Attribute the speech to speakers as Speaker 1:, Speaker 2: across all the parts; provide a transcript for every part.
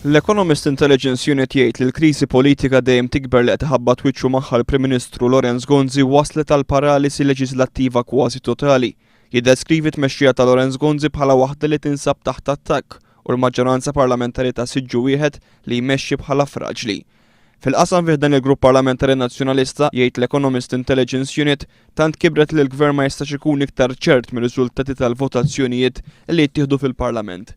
Speaker 1: L-Economist Intelligence Unit jgħid li l-kriżi politika dejjem tikber li qed iħabbat wiċċu magħha l-Prim Ministru Lawrence Gonzi waslet għal paralisi leġislattiva kważi totali. Jiddeskrivi t-tmexxija ta' Lawrence Gonzi bħala waħda li tinsab taħt attakk u l-maġġoranza parlamentari ta' siġġu wieħed li jmexxi bħala fraġli. Fil-qasam fi ħdan il-Grupp Parlamentari Nazzjonalista, jgħid l-Economist Intelligence Unit, tant kibret li l-Gvern ma jistax ikun iktar ċert mir-riżultati tal-votazzjonijiet li jittieħdu fil-Parlament.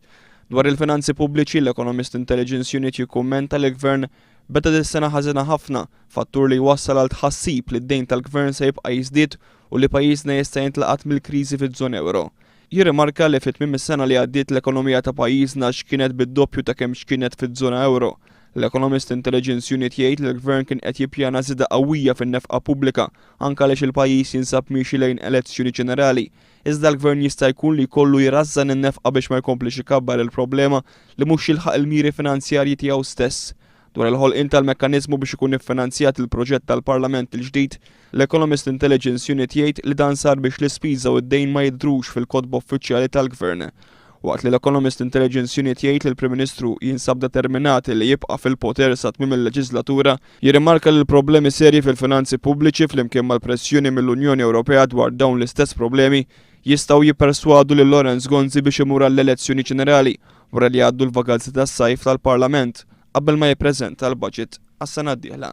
Speaker 1: Dwar il-finanzi pubbliċi, l-Economist Intelligence Unit jikkummenta li l-Gvern beda dis-sena ħażina ħafna, fattur li jwassal għal tħassib li d-dejn tal-Gvern se jibqa' jiżdied u li pajjiżna jista' jintlaqat mill-kriżi fiż-żona ewro. Jirrimarka li fi tmiem is-sena li għaddiet l-ekonomija ta' pajjiżna x'kienet bid-doppju ta' kemm x'kienet fiż-żona ewro. L-Economist Intelligence Unit jgħid li l-Gvern kien qed jippjana żieda qawwija fin-nefqa pubblika anke għaliex il-pajjiż jinsab miexi lejn elezzjoni ġenerali. Iżda l-Gvern jista' jkun li jkollu jrażżan in-nefqa biex ma jkomplix ikabbar il-problema li mhux jilħaq il-miri finanzjarji tiegħu stess. Dwar il-ħolqien tal-mekkaniżmu biex ikun iffinanzjat il-proġett tal-Parlament il-ġdid, l-Economist Intelligence Unit jgħid li dan sar biex l-ispiża u d-dejn ma jidhrux fil-kotba uffiċjali tal-Gvern. Waqt li l-Economist Intelligence Unit jgħid li l-Prim Ministru jinsab determinat li jibqa' fil-poter sa tmiem il-leġislatura, jirrimarka li l-problemi serji fil-finanzi pubbliċi flimkien mal-pressjoni mill-Unjoni Ewropea dwar dawn l-istess problemi jistgħu jipperswadu lil Lawrence Gonzi biex imur għall-elezzjoni ġenerali wara li jgħaddu l-vaganzi tas-sajf tal-Parlament qabel ma jippreżenta l-budget għas-sena d-dieħla.